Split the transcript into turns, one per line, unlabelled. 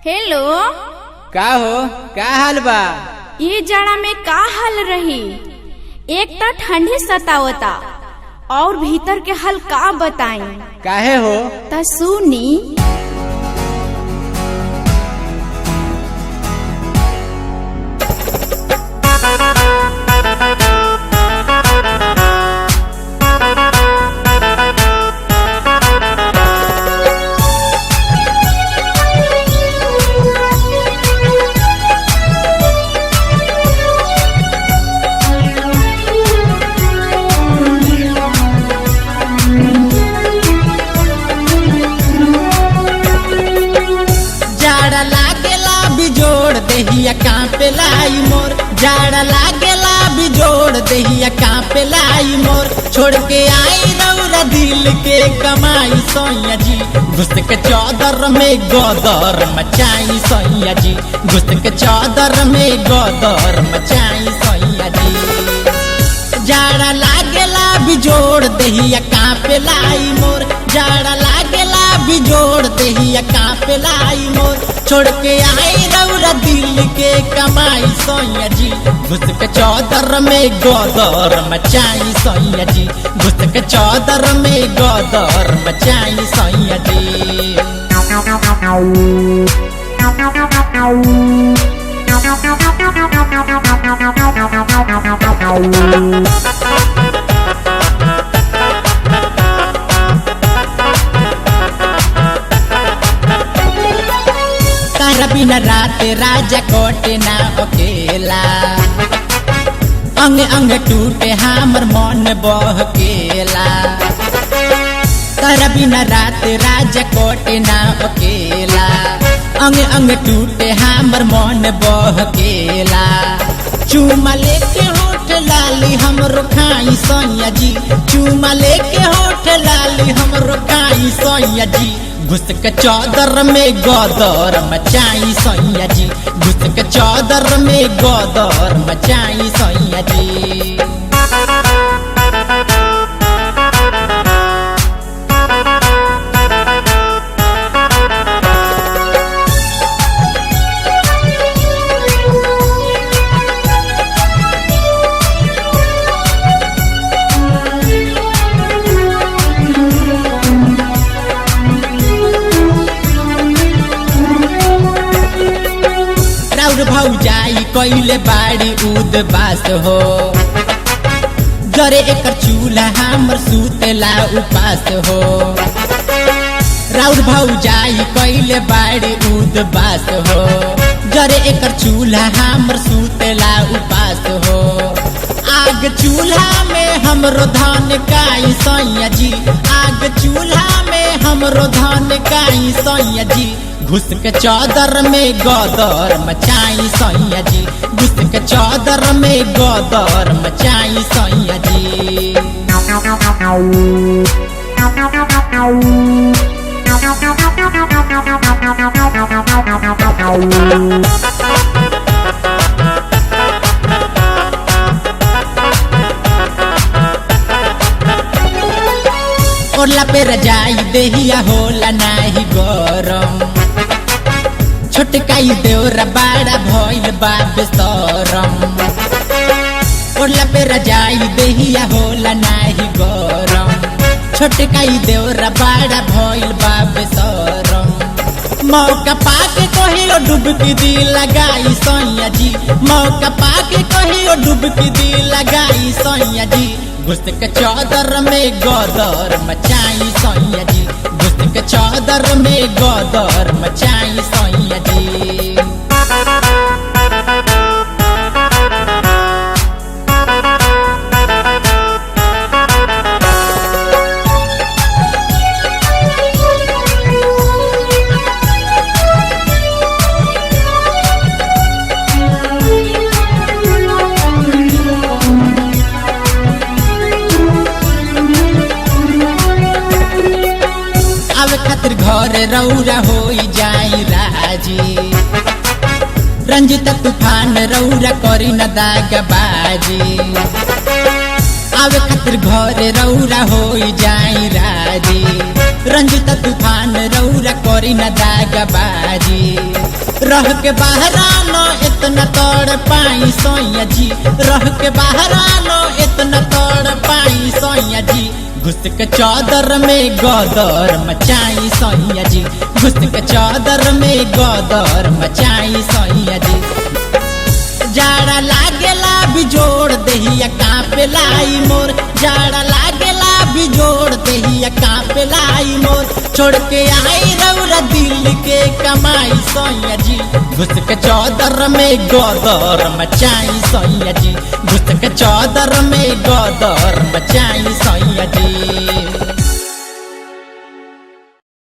Hello.
का हो, का हाल बा?
ये जाड़ा में का हाल रही? एक त ठंडी सतावता और भीतर के हाल का बताई।
काहे हो?
त सुनी।
जाड़ा लागेला बिजोड़ देहिया कांपे लाई मोर। जाड़ा लागेला बिजोड़ देहिया कांपे लाई मोर। छोड़ के आई रौरा दिल के कमाई सैया जी, घुस के चादर में गदर मचाई सैया जी, घुस के चादर में गदर मचाई सैया जी। जाड़ा लागेला बिजोड़ देहिया कांपे लाई मोर। जाड़ा लागेला बिजोड़ देहिया कांपे लाई मोर। छोड़ के आई रौरा दिल के कमाई सैया जी, घुस के चादर में गदर मचाई सैया जी, घुस के चादर में गदर मचाई सैया जी। तारा बिना रात राजा कोटे ना अकेला, अंग अंग टूटे हमर मन बहकेला। तारा बिना रात राजा कोटे ना अकेला, अंग अंग टूटे हमर मन बहकेला। चूमा लेके होठ लाली हमरो खाई सैया जी, चूमा लेके होठ लाली हमरो खाई सैया जी, घुस के चादर में गदर मचाई सैया जी, घुस के चादर में गदर मचाई सैया जी। राउर भौजाई कइले बाड़ी उदबास हो, जरे एकर चूल्हा हमर सुतेला उपास हो। राउर भौजाई कइले बाड़ी उदबास हो, जरे एकर चूल्हा हमर सुतेला उपास हो। आग चूल्हा में हमरो धान काई सैया जी, आग चूल्हा में हमरो धान काई सैया जी, घुस के चादर में गदर मचाई सैया जी, घुस के चादर में गदर मचाई सैया जी। ओरला पे रजाई देहिया होला नाही गरम, छोटकाई देवरा बाड़ा भइल बा बेसरम। ओरला पे रजाई देहिया होला नाही गरम, छोटकाई देवरा बाड़ा भइल बा बेसरम। मौका पाके कहियो डुबकी दी लगाई सैया जी, मौका पाके कहियो डुबकी दी लगाई सैया जी, घुस के चादर में गदर मचाई सैया जी, घुस के चादर में गदर मचाई सैया जी। आवे खातिर घर रौरा होई जाई राजी, रंजित तूफान रौरा करी न दागबाजी। आवे खातिर घर रौरा होई जाई राजी, रंजित तूफान रौरा करी न दागबाजी। रह के बाहरा न इतना तोड़ पाई सोया जी, रह के बाहरा न इतना तोड़ पाई सोया जी। घुस के चादर में गदर मचाई सोया जी, घुस के चादर में गदर मचाई सोया जी। जाड़ा लागेला बिजोड़ देहिया कांपेलाई मोर, जाड़ा लागेला बिजोड़ देहिया कांपेलाई मोर। छोड़ के आई रौरा दिल के कमाई सोया जी, घुस के चादर में गदर मचाई सोया जी, घुस के चादर में गदर मचाई सोया जी।